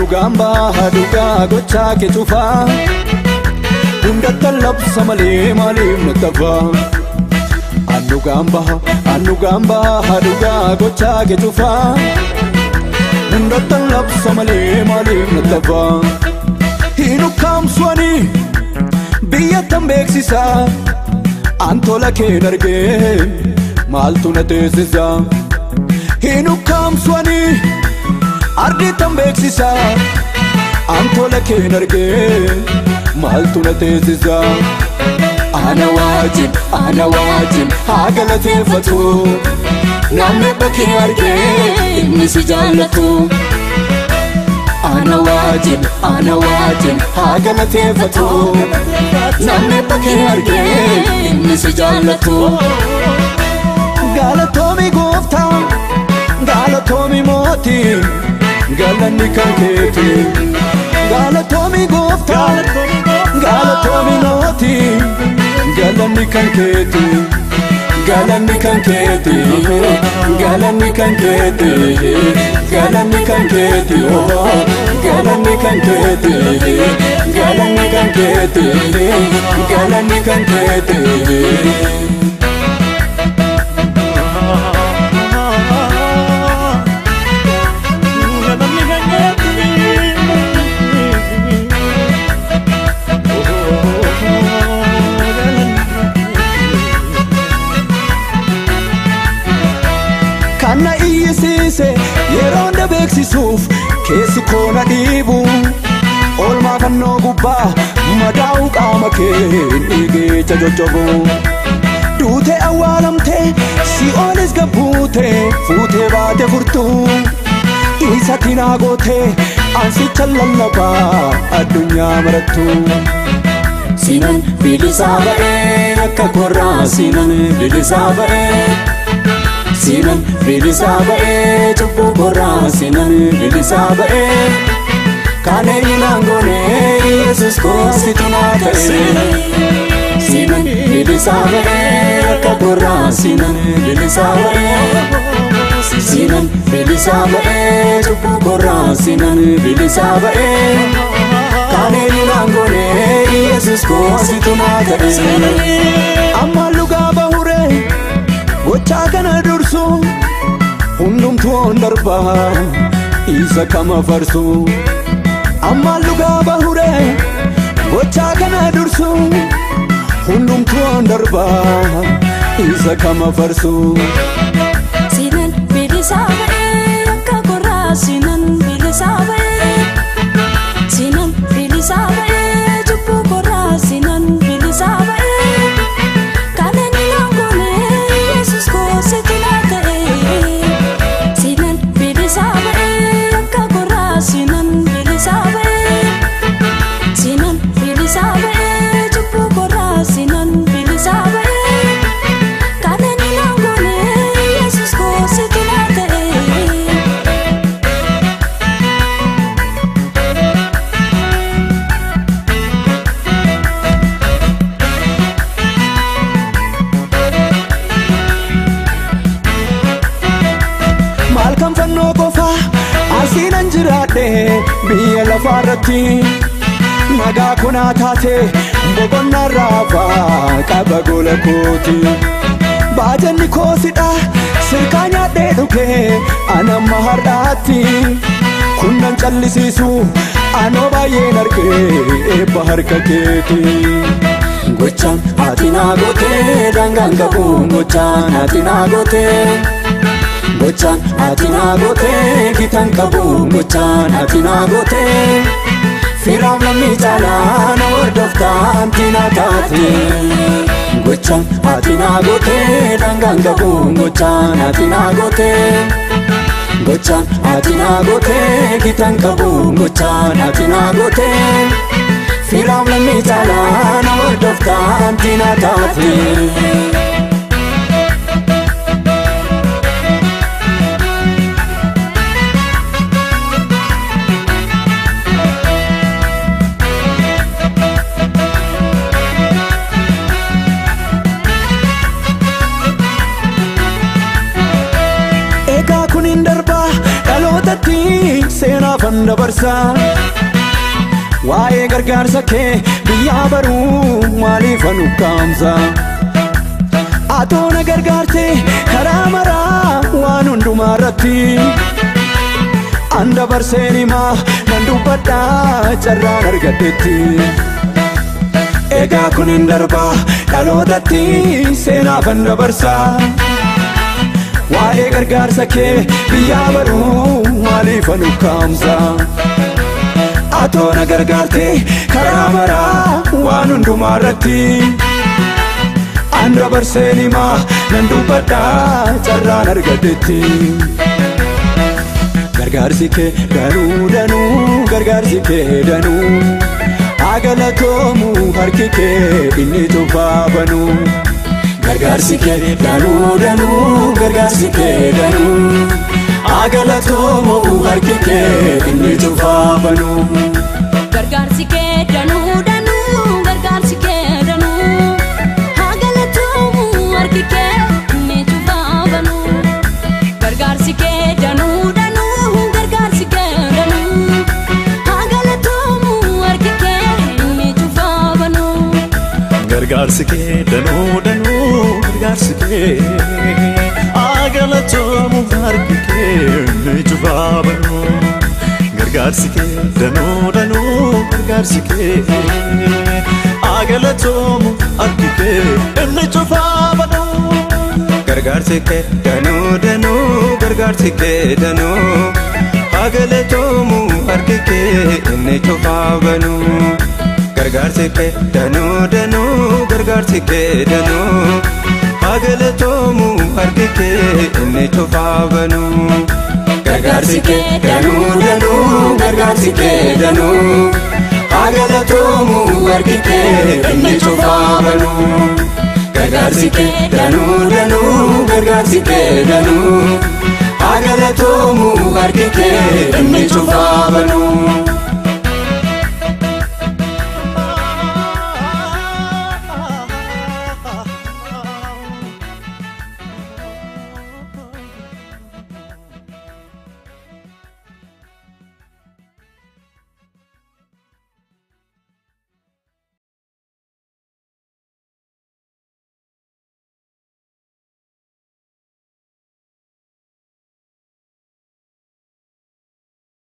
Andugaan baha dhugaa gochaa kee cufaa hundatti labsa malee maaliif na tafaa. Andugaan baha dhugaa gochaa kee cufaa hundatti labsa malee maaliif na tafaa. Hin ukkaamsuani biyya tan beeksisaa antola kee dargee maaltu na teessisaa. Hin ukkaamsuani ardi tan beeksisaa antola kee dargee maaltu na teessisaa. Ana wajjin haa galateeffatu namni bakkee argee inni si jaallatu. Ana wajjin haa galateeffatu namni bakkee argee inni si jaallatu. Galatoomi gooftaa, galatoomi mootii, galanni kan keeti. Galatoomi gooftaa, galatoomi mootii, galanni kan keeti. Galanni kan keeti, galanni kan keeti, galanni kan keeti, galanni kan keeti, galanni kan keeti, galanni kan keeti. Kana iyyisiise yeroo na beeksisuuf keessi koo na dhiibu oolmaa fannoo gubbaa madaa'uu qaama kee dhiigicha coccobu. Duutee awwaalamtee si'oolis gabbuute fuutee baate furtuu isatti naa gootee ansicha lallabaa addunyaa marattu. Sinan bilisaa ba'ee akka korraa sinan bilisaa ba'ee. Sinan bilisaa ba'ee cubbuu korraa sinan bilisaa ba'ee. Kan eenyuun goonee Yesuus koositu naa ta'e. Sinan bilisaa ba'ee akka korraa sinan bilisaa ba'ee. Sinan bilisaa ba'ee cubbuu korraa sinan bilisaa ba'ee. Kan eenyuun goonee Yesuus koositu naa ta'e. Amma lugaa bahuree gochaa kana dursu hundumtuu on darbaa isa kama farsu. Amma lugaa bahuree gochaa kana dursu hundumtuu on darbaa isa kama farsu. Sinan bilisaa ba'ee akka korraa sinan bilisaa ba'ee. Sinan bilisaa ba'ee cubbuu korraa sinan bilisaa ba'ee. Kan eenyuun goonee Yesuus koositu naa ta'e. Sinan bilisaa ba'ee akka korraa sinan bilisaa ba'ee. Sinan bilisaa ba'ee cubbuu korraa sinan bilisaa ba'ee. Kan eenyuun goonee Yesuus koositu naa ta'e. Maal kan fannoo qofaa asiinan jiraadhe biyya lafaarratti nagaa konaa taate boqonnaa raafaa qaba gola kooti. Baajanni koosidha sirkaa nyaadhee dhuge anamma har'aatti kunnan callisiisu anoo baay'een argee eebba harka keeti. Gochaan ati naa gootee daangaan qabu gochaan ati naa gootee. Gochaan ati naa gootee gitaan qabu gochaan ati naa gootee. Firaaf lammii caalaa na hordoftaa anti naa taate. Gochaan ati naa gootee daangaan qabu gochaan ati naa gootee. Gochaan ati naa gootee gitaan qabu gochaan ati naa gootee. Firaaf lammii caalaa na hordoftaa anti naa taate. Egaa kun hin darbaa dhaloota Dhalootatti seenaafan dabarsa. Waa'ee gargaarsa kee biyyaa baruu maaliifan ukkaamsa? Atoo na gargaarte karaa maraa waan hundumaa irratti. An dabarseen himaa nan dubbadhaa carraan argadhetti. Egaa kun hin darbaa dhalootatti seenaafan dabarsa. Waa'ee gargaarsa kee biyyaa baruu maaliifan ukkaamsa? Atoo na gargaarte karaa maraa waan hundumaa irratti. An dabarseen himaa nan dubbadhaa carraan argadhetti. Gargaarsi kee danuu danuu gargaarsi kee danuu haa galatoomu harki kee inni cufaa banuu. Gargaarsi kee danuu danuu gargaarsi kee danuu haa galatoomu harki kee inni cufaa banuu. Gargaarsi kee danuu danuu gargaarsi kee danuu haa galatoomu harki kee inni cufaa banuu. Gargaarsi kee danuu danuu gargaarsi kee danuu haa galatoomu harki kee inni cufaa banuu. Gargaarsi kee danuu danuu gargaarsi kee haa galatoomu harki kee inni cufaa banuu. Gargaarsi kee danuu danuu gargaarsi kee haa galatoomu harki kee inni cufaa banuu. Gargaarsi kee danuu danuu gargaarsi kee danuu haa galatoomu harki kee inni cufaa banuu. Gargaarsi kee danuu danuu gargaarsi kee danuu haa galatoomu harki kee inni cufaa banuu. Gargaarsi kee danuu danuu gargaarsi kee danuu haa galatoomu harki kee inni cufaa banuu. Gargaarsi kee danuu danuu gargaarsi kee danuu haa galatoomu harki kee inni cufaa banuu.